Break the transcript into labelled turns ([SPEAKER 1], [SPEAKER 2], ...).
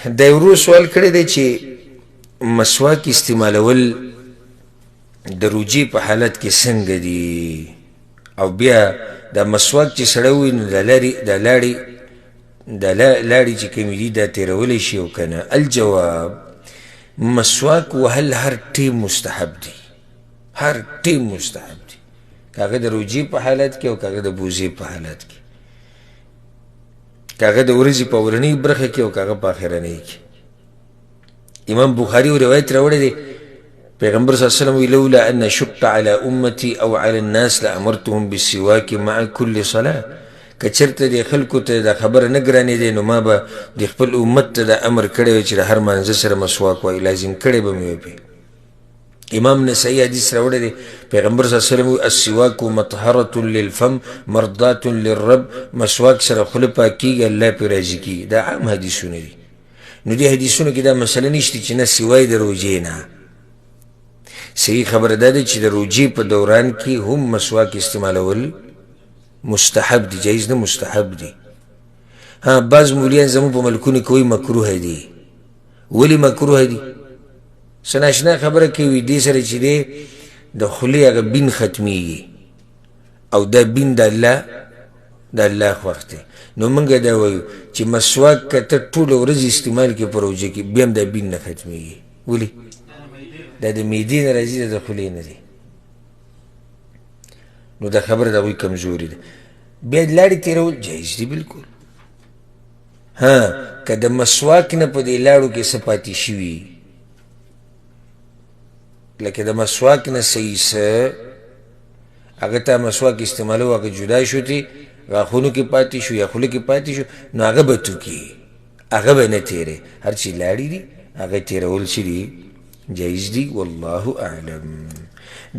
[SPEAKER 1] دا یو ورور سوال کړی دی چې مسواک استعمالول د روجې په حالت کې څنګه دي، او بیا دا مسواک چې سړی وي نو د لارې د لاړې د لاړې چې کومې دي دا تېرولی شي او که نه؟ الجواب، مسواک وهل هر ټیم مستحب دي، هر ټیم مستحب دي، که هغه د روجې په حالت کې او که هغه د بوزې په حالت کې، که هغه د ورځې په اولنۍ برخه کې او که هغه په اخرنۍ کې. امام بخاري یو روایت راوړی دی، پیغمبر صلی الله علیه وسلم وی لولا ان اشق على امتي او على الناس لامرتهم بالسواک مع كل صلاه. که چېرته دې خلکو ته دا خبره نه ګرانېدی نو ما به د خپل امت ته دا امر کړی وی چې د هر مانځه سره مسواک وایي، لازم کړی به مې وی پرې. امام نسائی حدیث راوړی دی، پیغمبر صلی الله علیه وسلم وی السواک مطهرة للفم مرضاة للرب، مسواک سره خوله پاکېږي، الله پرې راضي کېږي. دا عام حدیثونه دي. نو دې حدیثونو کې دا مسله نشته چې نه سوای د روژې نه. صحیح خبره دا ده چې د روژې په دوران کې هم مسواک استعمالول مستحب دي، جایز نه مستحب دي. ها بعض مولیان زموږ په ملکونو کې وایي مکروه دي. ولې مکروه دي؟ څه ناشنا خبره کوي، دې سره چې دی د خولې هغه بین ختمیږي، او دا بین د الله د الله خوښ دی. نو موږ دا وایو چې مسواک که ته ټوله ورځ استعمال کړې په روژه کې بیا هم دا بین نه ختمیږي. ولې؟ دا د معدې نه راځي، دا د خولې نه دی. نو دا خبره د هغوی کمزوري ده. بیا لاړې تېرول جایز دي بلکل. ها که د مسواک نه په دې لاړو کې څه پاتې شوي، لکه د مسواک نه صحیح څه هغه ته مسواک استعمالو هغه جدا شو تې غاښونو کې پاتې شو یا خوله کې پاتې شو، نو هغه به توکي، هغه به نه تېرې. هر چې لاړې دي هغه تېرول چې دي جایز دي، والله اعلم.